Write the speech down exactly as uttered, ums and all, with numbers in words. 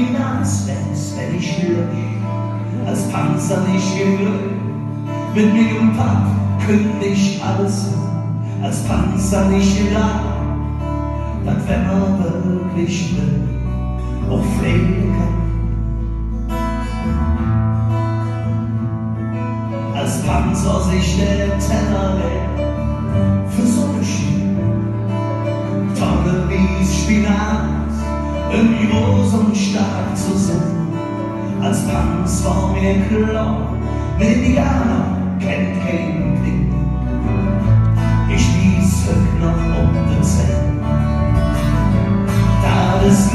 Ming Angscht, wann ich löch, als Panzer nit geglöck, met mingem Papp künnt ich alles, als Panzer nit gedaach, dat wann mer wirklich och fleege kann. Als Panzer sich der Teller leer, versonk ich en tonnewies Spinat, öm groß un stark ze sin. Als Panzer wor mer klor, en Indianer kennt kein Ping. Ich ließ hück noch op de Zäh. Dat es